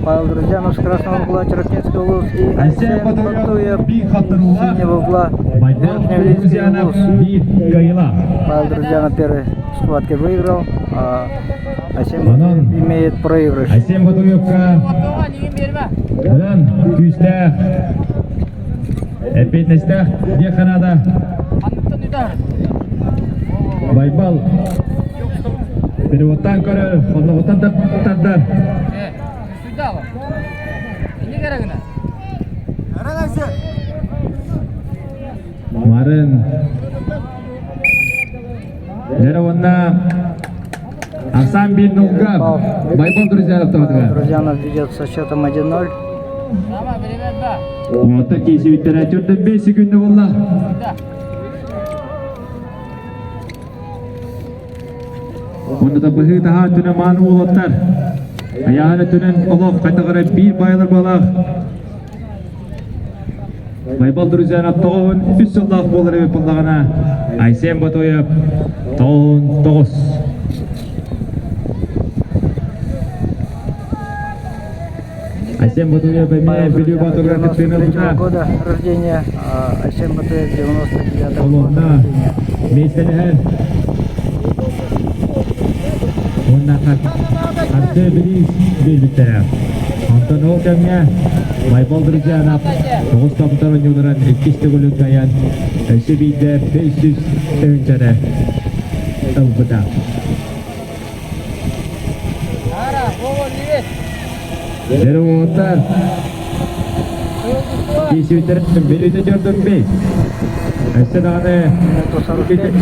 Павел Друзьянов с красного угла Чарапинский улус и Айсен Айсен Батуев Батуев биир с хаттарыылаах, синего угла Байбал Верхневилийский Друзьянов улус. биир кыайыылаах. Павел Друзьянов первой схватке выиграл, а Айсен Онон Батуев имеет проигрыш. Айсен Батуевка быдан күүстээх, эппиэтинэстээх диэххэ наада. Байбал переводтаан көрөр, хонноҕуттан тардар. Марын Дьэ уонна Арсан биир нулга Байбал Друзьянов Павел Друзьянов ведет со счетом 1-0. Уота киисибиттэрэ төрдөн 5 секунда буолла. Уонна да быһыы таһаа түнэ мааны уолаттар. Айаан өттүнэн олох хайтаҕара биир байлар балаах. Байбал Друзьянов тоҕуһун үс сыллаах буолар эбит буоллаҕына, Айсен Ботоев тоҕуһун тоҕус. Айсен Ботоев эмиэ Бүлүү Боотуругар кыттыыны ылбыта. года рождения, Айсен Ботоев 99 года Олуонна рождения. миэстэлэһэр уонна харчы бириис биэрбиттэрэ. Онтон ол кэмҥэ Байбал Друзьянов тоҕус томтор оонньууларын иккис төгүлүн кыайан өссө биирдэ 500 тыһыынчаны ылбыта. Дьоруоттар Киисүүтэр мүнүүтэ дьордун Өссө даҕаны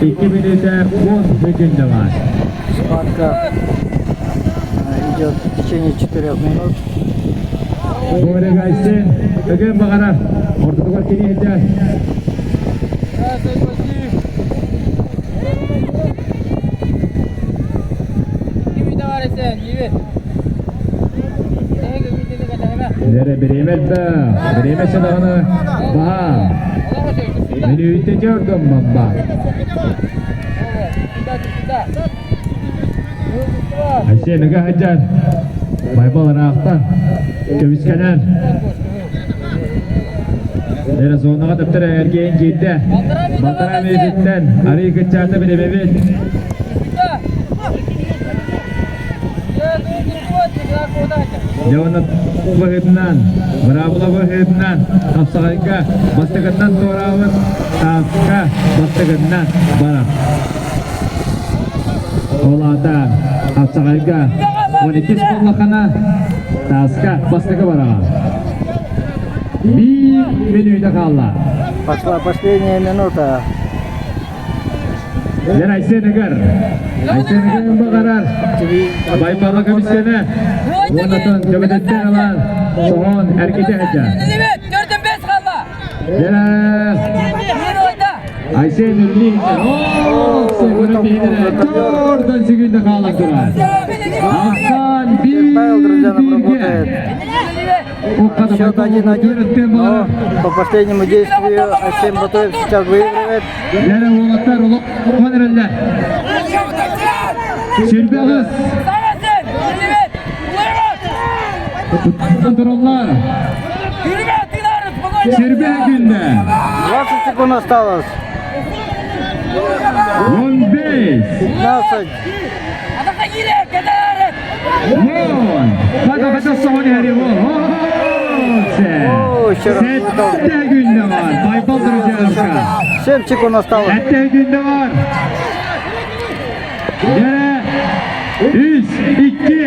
икки мүнүүтэ уон секунда баар. Схватка идет в течение четырех минут. Боря Айсен өгөн баҕарар ортотугар кини сылдьар. Лere бириэмэ да, бириэмэ садаҕаны баһаам. Мүнүүтэ дьордон бамба. Айсен ыга сылдьар. Байбал ыраахтан көмүскэнэн. Лера зонаҕа таптар эргийэн киирдэ. Балтараа мүнүүтүттэн арыы кыччаата билэбэбит. Дьэ уонна быһыытынан, быраабыла быһыытынан хапсаҕайга бастакытынан туораабыт тааска бастакытынан барар. Ол аата хапсаҕайга он иккис буоллаххына тааска бастакы бараҕын. Биир мүнүүтэ хаалла. Пошла последняя минута. Дьэ Айсен ыгар. Айсен ыгар баҕарар. Байбала көмүскэнэ. Уоннатон төбөтөттөн ылан соһон эргитэ сылдьар. Дьэ Айсен Ильин Төрдөн секунда хаалан турар. Ахсан Павел Друзьянов биир работает. Счет 1-1, но по последнему действию Айсен Батуев сейчас выигрывает. Лера уолаттар улахан эрэллэр. Сирбэҕис. Тураллар. Сирбэх күндэ. 20 секунд осталось. 15. 15. 10. Хата хата соҕон иһэри О, еще раз выдал. Сэттэ күндэ бар. Байбал Друзьяновка. 7 секунд осталось. Сэттэ күндэ бар. Дьэ, үс, икки,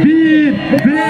биир, бээ!